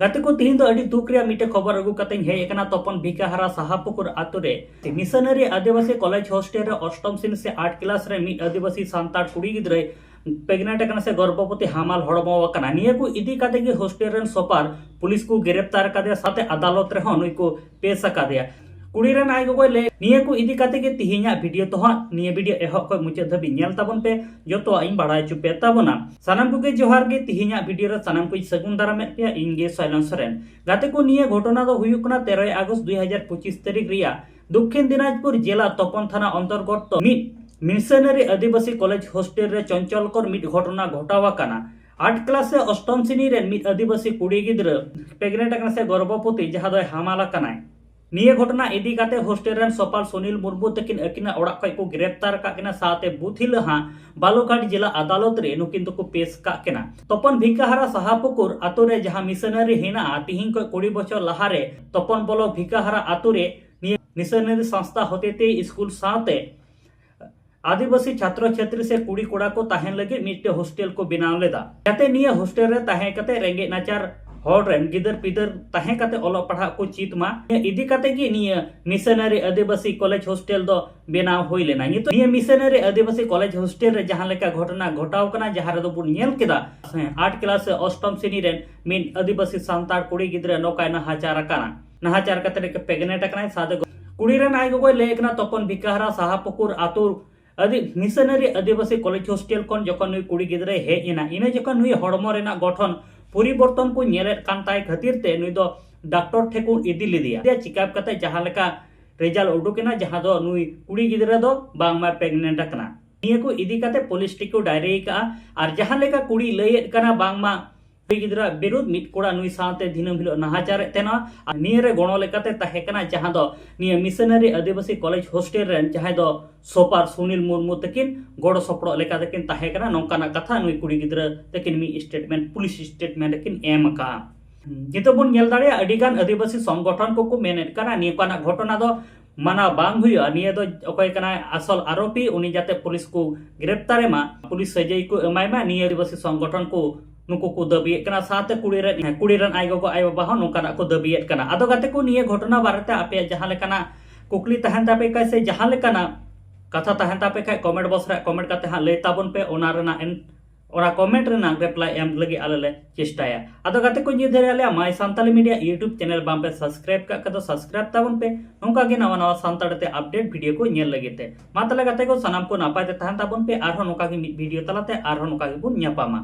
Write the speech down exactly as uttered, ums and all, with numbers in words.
ᱜᱟᱛᱮ ᱠᱚ, ᱛᱤᱦᱤᱧ ᱫᱚ ᱟᱹᱰᱤ ᱫᱩᱠ ᱨᱮᱭᱟᱜ ᱢᱤᱫᱴᱮᱱ ᱠᱷᱚᱵᱚᱨ ᱟᱹᱜᱩ ᱠᱟᱛᱮᱧ ᱦᱮᱡ ᱟᱠᱟᱱᱟ ᱛᱚᱯᱚᱱ ᱵᱷᱤᱠᱟᱦᱟᱨᱟ ᱥᱟᱦᱟᱯᱩᱠᱩᱨ ᱟᱛᱳ ᱨᱮ᱾ ᱢᱤᱥᱚᱱᱟᱨᱤ ᱟᱹᱫᱤᱵᱟᱹᱥᱤ ᱠᱚᱞᱮᱡᱽ ᱦᱳᱥᱴᱮᱞ ᱨᱮ ᱚᱥᱴᱚᱢ ᱥᱨᱮᱱᱤ ᱥᱮ ᱟᱴ ᱠᱞᱟᱥ ᱨᱮ ᱢᱤᱫ ᱟᱹᱫᱤᱵᱟᱹᱥᱤ ᱥᱟᱱᱛᱟᱲ ᱠᱩᱲᱤ ᱜᱤᱫᱽᱨᱟᱹᱭ ᱯᱨᱮᱜᱱᱮᱱᱴ ᱟᱠᱟᱱᱟ ᱥᱮ ᱜᱚᱨᱵᱷᱚᱵᱚᱛᱤ ᱦᱟᱢᱟᱞ ᱦᱚᱲᱢᱚ ᱟᱠᱟᱱᱟ᱾ ᱱᱤᱭᱟᱹ ᱠᱚ ᱤᱫᱤ ᱠᱟᱛᱮ ᱜᱮ ᱦᱳᱥᱴᱮᱞ ᱨᱮᱱ ᱥᱚᱯᱟᱨ ᱯᱩᱞᱤᱥ ᱠᱚ ᱜᱨᱮᱯᱛᱟᱨ ᱟᱠᱟᱫᱮᱭᱟ, ᱥᱟᱶᱛᱮ ᱟᱫᱟᱞᱚᱛ ᱨᱮᱦᱚᱸ ᱱᱩᱭ ᱠᱚ ᱯᱮᱥ ᱟᱠᱟᱫᱮᱭᱟ᱾ ᱠᱩᱲᱤ ᱨᱮᱱ ᱟᱭ ᱜᱚᱜᱚᱭ ᱞᱟᱹᱭ, ᱱᱤᱭᱟᱹ ᱠᱚ ᱤᱫᱤ ᱠᱟᱛᱮ ᱜᱮ ᱛᱤᱦᱤᱧᱟᱜ ᱵᱷᱤᱰᱤᱭᱳ ᱛᱚ ᱦᱟᱸᱜ, ᱱᱤᱭᱟᱹ ᱵᱷᱤᱰᱤᱭᱳ ᱮᱦᱚᱵ ᱠᱷᱚᱱ ᱢᱩᱪᱟᱹᱫ ᱫᱷᱟᱹᱵᱤᱡ ᱧᱮᱞ ᱛᱟᱵᱚᱱ ᱯᱮ, ᱡᱚᱛᱚᱣᱟᱜ ᱤᱧ ᱵᱟᱲᱟᱭ ᱦᱚᱪᱚ ᱯᱮ ᱛᱟᱵᱚᱱᱟ᱾ ᱥᱟᱱᱟᱢ ᱠᱚᱜᱮ ᱡᱚᱦᱟᱨ ᱜᱮ, ᱛᱤᱦᱤᱧᱟᱜ ᱵᱷᱤᱰᱤᱭᱳ ᱨᱮ ᱥᱟᱱᱟᱢ ᱠᱚᱧ ᱥᱟᱹᱜᱩᱱ ᱫᱟᱨᱟᱢᱮᱫ ᱯᱮᱭᱟ, ᱤᱧ ᱜᱮ ᱥᱚᱭᱞᱚᱱ ᱥᱚᱨᱮᱱ᱾ ᱜᱟᱛᱮ ᱠᱚ, ᱱᱤᱭᱟᱹ ᱜᱷᱚᱴᱚᱱᱟ ᱫᱚ ᱦᱩᱭᱩᱜ ᱠᱟᱱᱟ ᱛᱮᱨᱚᱭ ᱟᱜᱚᱥᱴ ᱫᱩ ᱦᱟᱡᱟᱨ ᱯᱚᱸᱪᱤᱥ ᱛᱟᱹᱨᱤᱠᱷ ᱨᱮᱭᱟᱜ ᱫᱚᱠᱠᱷᱤᱱ ᱫᱤᱱᱟᱡᱽᱯᱩᱨ ᱡᱮᱞᱟ ᱛᱚᱯᱚᱱ ᱛᱷᱟᱱᱟ ᱚᱱᱛᱚᱨᱜᱚᱛ ᱢᱤᱫ ᱢᱤᱥᱚᱱᱟᱨᱤ ᱟᱹᱫᱤᱵᱟᱹᱥᱤ ᱠᱚᱞᱮᱡᱽ ᱦᱳᱥᱴᱮᱞ ᱨᱮ ᱪᱚᱧᱪᱚᱞᱠᱚᱨ ᱢᱤᱫ ᱜᱷᱚᱴᱚᱱᱟ ᱜᱷᱚᱴᱟᱣ ᱟᱠᱟᱱᱟ᱾ ᱟᱴ ᱠᱞᱟᱥ ᱨᱮ ᱚᱥᱴᱚᱢ ᱥᱨᱮᱱᱤ ᱨᱮᱱ ᱢᱤᱫ ᱟᱹᱫᱤᱵᱟᱹᱥᱤ ᱠᱩᱲᱤ ᱜᱤᱫᱽᱨᱟᱹ ᱯᱨᱮᱜᱱᱮᱱᱴ ᱟᱠᱟᱱᱟ ᱥᱮ ᱜᱚᱨᱵᱷᱚᱵᱚᱛᱤ, ᱡᱟᱦᱟᱸ ᱫᱚᱭ ᱦᱟᱢᱟᱞ ᱟᱠᱟᱱᱟᱭ᱾ ᱱᱤᱭᱟᱹ ᱜᱷᱚᱴᱚᱱᱟ ᱤᱫᱤ ᱠᱟᱛᱮ ᱦᱳᱥᱴᱮᱞ ᱨᱮᱱ ᱥᱚᱯᱟᱞ ᱥᱩᱱᱤᱞ ᱢᱩᱨᱢᱩ ᱛᱟᱹᱠᱤᱱ ᱟᱹᱠᱤᱱᱟᱜ ᱚᱲᱟᱜ ᱠᱷᱚᱱ ᱠᱚ ᱜᱨᱮᱯᱛᱟᱨ ᱟᱠᱟᱫ ᱠᱤᱱᱟ, ᱥᱟᱶᱛᱮ ᱵᱩᱫᱷᱤᱞᱟᱹ ᱦᱟᱸᱜ ᱵᱟᱞᱩᱨᱜᱷᱟᱴ ᱡᱮᱞᱟ ᱟᱫᱟᱞᱚᱛ ᱨᱮ ᱱᱩᱠᱤᱱ ᱫᱚᱠᱚ ᱯᱮᱥ ᱟᱠᱟᱫ ᱠᱤᱱᱟ᱾ ᱛᱚᱯᱚᱱ ᱵᱷᱤᱠᱟᱦᱟᱨᱟ ᱥᱟᱦᱟᱯᱩᱠᱩᱨ ᱟᱛᱳ ᱨᱮ ᱡᱟᱦᱟᱸ ᱢᱤᱥᱚᱱᱟᱨᱤ ᱦᱮᱱᱟᱜᱼᱟ, ᱛᱤᱦᱤᱧ ᱠᱷᱚᱱ ᱠᱩᱲᱤ ᱵᱚᱪᱷᱚᱨ ᱞᱟᱦᱟᱨᱮ ᱛᱚᱯᱚᱱ ᱵᱚᱞᱚ ᱵᱷᱤᱠᱟᱦᱟᱨᱟ ᱟᱛᱳ ᱨᱮ ᱱᱤᱭᱟᱹ ᱢᱤᱥᱚᱱᱟᱨᱤ ᱥᱚᱝᱥᱛᱷᱟ ᱦᱚᱛᱮᱛᱮ ᱥᱠᱩᱞ ᱥᱟᱶᱛᱮ ᱟᱹᱫᱤᱵᱟᱹᱥᱤ ᱪᱷᱟᱛᱨᱚ ᱪᱷᱟᱛᱨᱤ ᱥᱮ ᱠᱩᱲᱤ ᱠᱚᱲᱟ ᱠᱚ ᱛᱟᱦᱮᱱ ᱞᱟᱹᱜᱤᱫ ᱢᱤᱫᱴᱮᱱ ᱦᱳᱥᱴᱮᱞ ᱠᱚ ᱵᱮᱱᱟᱣ ᱞᱮᱫᱟ, ᱡᱟᱛᱮ ᱱᱤᱭᱟᱹ ᱦᱳᱥᱴᱮᱞ ᱨᱮ ᱛᱟᱦᱮᱸ ᱠᱟᱛᱮ ᱨᱮᱸᱜᱮᱡ ᱱᱟᱪᱟᱨ ᱦᱚᱲ ᱨᱮᱱ ᱜᱤᱫᱟᱹᱨ ᱯᱤᱫᱟᱹᱨ ᱛᱟᱦᱮᱸ ᱠᱟᱛᱮ ᱚᱞᱚᱜ ᱯᱟᱲᱦᱟᱜ ᱠᱚ ᱪᱮᱫ ᱢᱟ᱾ ᱱᱤᱭᱟᱹ ᱤᱫᱤ ᱠᱟᱛᱮ ᱜᱮ ᱱᱤᱭᱟᱹ ᱢᱤᱥᱚᱱᱟᱨᱤ ᱟᱹᱫᱤᱵᱟᱹᱥᱤ ᱠᱚᱞᱮᱡᱽ ᱦᱳᱥᱴᱮᱞ ᱫᱚ ᱵᱮᱱᱟᱣ ᱦᱩᱭ ᱞᱮᱱᱟ᱾ ᱱᱤᱛᱚᱜ ᱱᱤᱭᱟᱹ ᱢᱤᱥᱚᱱᱟᱨᱤ ᱟᱹᱫᱤᱵᱟᱹᱥᱤ ᱠᱚᱞᱮᱡᱽ ᱦᱳᱥᱴᱮᱞ ᱨᱮ ᱡᱟᱦᱟᱸ ᱞᱮᱠᱟ ᱜᱷᱚᱴᱚᱱᱟ ᱜᱷᱚᱴᱟᱣ ᱠᱟᱱᱟ, ᱡᱟᱦᱟᱸ ᱨᱮᱫᱚ ᱵᱚᱱ ᱧᱮᱞ ᱠᱮᱫᱟ, ᱦᱮᱸ, ᱟᱴ ᱠᱞᱟᱥ ᱨᱮ ᱚᱥᱴᱚᱢ ᱥᱨᱮᱱᱤ ᱨᱮᱱ ᱢᱤᱫ ᱟᱹᱫᱤᱵᱟᱹᱥᱤ ᱥᱟᱱᱛᱟᱲ ᱠᱩᱲᱤ ᱜᱤᱫᱽᱨᱟᱹ ᱱᱚᱝᱠᱟᱭ ᱱᱟᱦᱟᱪᱟᱨ ᱟᱠᱟᱱᱟ᱾ ᱱᱟᱦᱟᱪᱟᱨ ᱠᱟᱛᱮ ᱯᱨᱮᱜᱱᱮᱱᱴ ᱟᱠᱟᱱᱟᱭ, ᱥᱟᱶᱛᱮ ᱠᱩᱲᱤ ᱨᱮᱱ ᱟᱭ ᱜᱚᱜᱚᱭ ᱞᱟᱹᱭ ᱠᱟᱱᱟ, ᱛᱚᱯᱚᱱ ᱵᱷᱤᱠᱟᱦᱟᱨᱟ ᱥᱟᱦᱟᱯᱩᱠᱩᱨ ᱟᱛᱳ ᱟᱹᱫᱤ ᱢᱤᱥᱚᱱᱟᱨᱤ ᱟᱹᱫᱤᱵᱟᱹᱥᱤ ᱠᱚᱞᱮᱡᱽ ᱦᱳᱥᱴᱮᱞ ᱠᱷᱚᱱ ᱡᱚᱠᱷᱚᱱ ᱱᱩᱭ ᱠᱩᱲᱤ ᱜᱤᱫᱽᱨᱟᱹᱭ ᱦᱮᱡ ᱮᱱᱟ, ᱤᱱᱟᱹ ᱡᱚᱠᱷᱚᱱ ᱱᱩᱭ ᱦᱚᱲᱢᱚ ᱨᱮᱱᱟᱜ ᱜᱚᱴᱷᱚᱱ ᱯᱚᱨᱤᱵᱚᱨᱛᱚᱱ ᱠᱚ ᱧᱮᱞᱮᱫ ᱠᱟᱱ ᱛᱟᱭ ᱠᱷᱟᱹᱛᱤᱨ ᱛᱮ ᱱᱩᱭ ᱫᱚ ᱰᱟᱠᱛᱚᱨ ᱴᱷᱮᱱ ᱠᱚ ᱤᱫᱤ ᱞᱮᱫᱮᱭᱟ᱾ ᱪᱮᱠᱟᱯ ᱠᱟᱛᱮ ᱡᱟᱦᱟᱸ ᱞᱮᱠᱟ ᱨᱮᱡᱟᱞᱴ ᱩᱰᱩᱠ ᱮᱱᱟ, ᱡᱟᱦᱟᱸ ᱫᱚ ᱱᱩᱭ ᱠᱩᱲᱤ ᱜᱤᱫᱽᱨᱟᱹ ᱫᱚ ᱵᱟᱝᱢᱟ ᱯᱨᱮᱜᱱᱮᱱᱴ ᱟᱠᱟᱱᱟ᱾ ᱱᱤᱭᱟᱹ ᱠᱚ ᱤᱫᱤ ᱠᱟᱛᱮ ᱯᱩᱞᱤᱥ ᱴᱷᱮᱱ ᱠᱚ ᱰᱟᱭᱨᱤ ᱟᱠᱟᱫᱼᱟ᱾ ᱟᱨ ᱡᱟᱦᱟᱸ ᱞᱮᱠᱟ ᱠᱩᱲᱤ ᱞᱟᱹᱭᱮᱫ ᱠᱟᱱᱟ, ᱵᱟᱝᱢᱟ ᱠᱩᱲᱤ ᱜᱤᱫᱽᱨᱟᱹ ᱵᱤᱨᱩᱫᱷ ᱢᱤᱫ ᱠᱚᱲᱟ ᱱᱩᱭ ᱥᱟᱶᱛᱮ ᱫᱤᱱᱟᱹᱢ ᱦᱤᱞᱳᱜ ᱱᱟᱦᱟᱪᱟᱨᱮᱫ ᱛᱟᱦᱮᱱᱟ᱾ ᱟᱨ ᱱᱤᱭᱟᱹ ᱨᱮ ᱜᱚᱲᱚ ᱞᱮᱠᱟᱛᱮ ᱛᱟᱦᱮᱸ ᱠᱟᱱᱟ ᱡᱟᱦᱟᱸ ᱫᱚ ᱱᱤᱭᱟᱹ ᱢᱤᱥᱚᱱᱟᱨᱤ ᱟᱹᱫᱤᱵᱟᱹᱥᱤ ᱠᱚᱞᱮᱡᱽ ᱦᱳᱥᱴᱮᱞ ᱨᱮᱱ ᱡᱟᱦᱟᱸᱭ ᱫᱚ ᱥᱚᱯᱟᱨ ᱥᱩᱱᱤᱞ ᱢᱩᱨᱢᱩ ᱛᱟᱹᱠᱤᱱ ᱜᱚᱲᱚ ᱥᱚᱯᱚᱦᱚᱫ ᱞᱮᱠᱟᱛᱮ ᱠᱤᱱ ᱛᱟᱦᱮᱸ ᱠᱟᱱᱟ, ᱱᱚᱝᱠᱟᱱᱟᱜ ᱠᱟᱛᱷᱟ ᱱᱩᱭ ᱠᱩᱲᱤ ᱜᱤᱫᱽᱨᱟᱹ ᱛᱟᱹᱠᱤᱱ ᱢᱤᱫ ᱥᱴᱮᱴᱢᱮᱱᱴ, ᱯᱩᱞᱤᱥ ᱥᱴᱮᱴᱢᱮᱱᱴ ᱨᱮᱠᱤᱱ ᱮᱢ ᱟᱠᱟᱫᱼᱟ᱾ ᱱᱤᱛᱚᱜ ᱵᱚᱱ ᱧᱮᱞ ᱫᱟᱲᱮᱭᱟᱜᱼᱟ, ᱟᱹᱰᱤ ᱜᱟᱱ ᱟᱹᱫᱤᱵᱟᱹᱥᱤ ᱥᱚᱝᱜᱚᱴᱷᱚᱱ ᱠᱚᱠᱚ ᱢᱮᱱᱮᱫ ᱠᱟᱱᱟ ᱱᱤᱭᱟᱹᱠᱟᱱᱟᱜ ᱜᱷᱚᱴᱚᱱᱟ ᱫᱚ ᱢᱟᱱᱟᱣ ᱵᱟᱝ ᱦᱩᱭᱩᱜᱼᱟ᱾ ᱱᱤᱭᱟᱹ ᱫᱚ ᱚᱠᱚᱭ ᱠᱟᱱᱟᱭ ᱟᱥᱚᱞ ᱟᱨᱳᱯᱤ, ᱩᱱᱤ ᱡᱟᱛᱮ ᱯᱩᱞᱤᱥ ᱠᱚ ᱜᱨᱮᱯᱛᱟᱨᱮ ᱢᱟ, ᱯᱩᱞᱤᱥ ᱥᱟᱹᱡᱟᱹᱭ ᱠᱚ ᱮᱢᱟᱭ ᱢᱟ, ᱱᱤᱭᱟᱹ ᱟᱹᱫᱤᱵᱟᱹᱥᱤ ᱥᱚᱝᱜᱚᱴᱷᱚᱱ ᱠᱚ ᱱᱩᱠᱩ ᱠᱚ ᱫᱟᱹᱵᱤᱭᱮᱫ ᱠᱟᱱᱟ, ᱥᱟᱶᱛᱮ ᱠᱩᱲᱤ ᱨᱮᱱ, ᱦᱮᱸ, ᱠᱩᱲᱤ ᱨᱮᱱ ᱟᱭᱳ ᱜᱚᱜᱚ ᱟᱭᱳ ᱵᱟᱵᱟ ᱦᱚᱸ ᱱᱚᱝᱠᱟᱱᱟᱜ ᱠᱚ ᱫᱟᱹᱵᱤᱭᱮᱫ ᱠᱟᱱᱟ᱾ ᱟᱫᱚ ᱜᱟᱛᱮ ᱠᱚ, ᱱᱤᱭᱟᱹ ᱜᱷᱚᱴᱚᱱᱟ ᱵᱟᱨᱮᱛᱮ ᱟᱯᱮᱭᱟᱜ ᱡᱟᱦᱟᱸ ᱞᱮᱠᱟᱱᱟᱜ ᱠᱩᱠᱞᱤ ᱛᱟᱦᱮᱱ ᱛᱟᱯᱮ ᱠᱷᱟᱡ ᱥᱮ ᱡᱟᱦᱟᱸ ᱞᱮᱠᱟᱱᱟᱜ ᱠᱟᱛᱷᱟ ᱛᱟᱦᱮᱱ ᱛᱟᱯᱮ ᱠᱷᱟᱡ comment box ᱨᱮ comment ᱠᱟᱛᱮ ᱦᱟᱸᱜ ᱞᱟᱹᱭ ᱛᱟᱵᱚᱱ ᱯᱮ, ᱚᱱᱟ ᱨᱮᱱᱟᱜ ᱮᱱ-, ᱚᱱᱟ comment ᱨᱮᱱᱟᱜ reply ᱮᱢ ᱞᱟᱹᱜᱤᱫ ᱟᱞᱮ ᱞᱮ ᱪᱮᱥᱴᱟᱭᱟ᱾ ᱟᱫᱚ ᱜᱟᱛᱮ ᱠᱚ, ᱱᱤᱭᱟᱹ ᱫᱷᱟᱹᱨᱤᱡ ᱟᱞᱮᱭᱟᱜ My Santali Media YouTube channel ᱵᱟᱝ ᱯᱮ subscribe ᱠᱟᱜ ᱠᱷᱟᱡ ᱫᱚ subscribe ᱛᱟᱵᱚᱱ ᱯᱮ, ᱱᱚᱝᱠᱟ ᱜᱮ ᱱᱟᱣᱟ ᱱᱟᱣᱟ ᱥᱟᱱᱛᱟᱲᱤ ᱛᱮ update video ᱠᱚ ᱧᱮᱞ ᱞᱟᱹᱜᱤᱫ ᱛᱮ᱾ ᱢᱟ ᱛᱟᱦᱞᱮ ᱜᱟᱛᱮ ᱠᱚ, ᱥᱟᱱᱟᱢ ᱠᱚ ᱱᱟᱯᱟᱭ ᱛᱮ ᱛᱟᱦᱮᱱ ᱛᱟᱵᱚᱱ ᱯᱮ, ᱟᱨᱦᱚᱸ ᱱᱚᱝᱠᱟ ᱜᱮ ᱢᱤᱫ video ᱛᱟᱞᱟᱛᱮ ᱟᱨᱦᱚᱸ ᱱᱚᱝᱠᱟ ᱜᱮᱵᱚᱱ ᱧᱟᱯᱟᱢᱟ᱾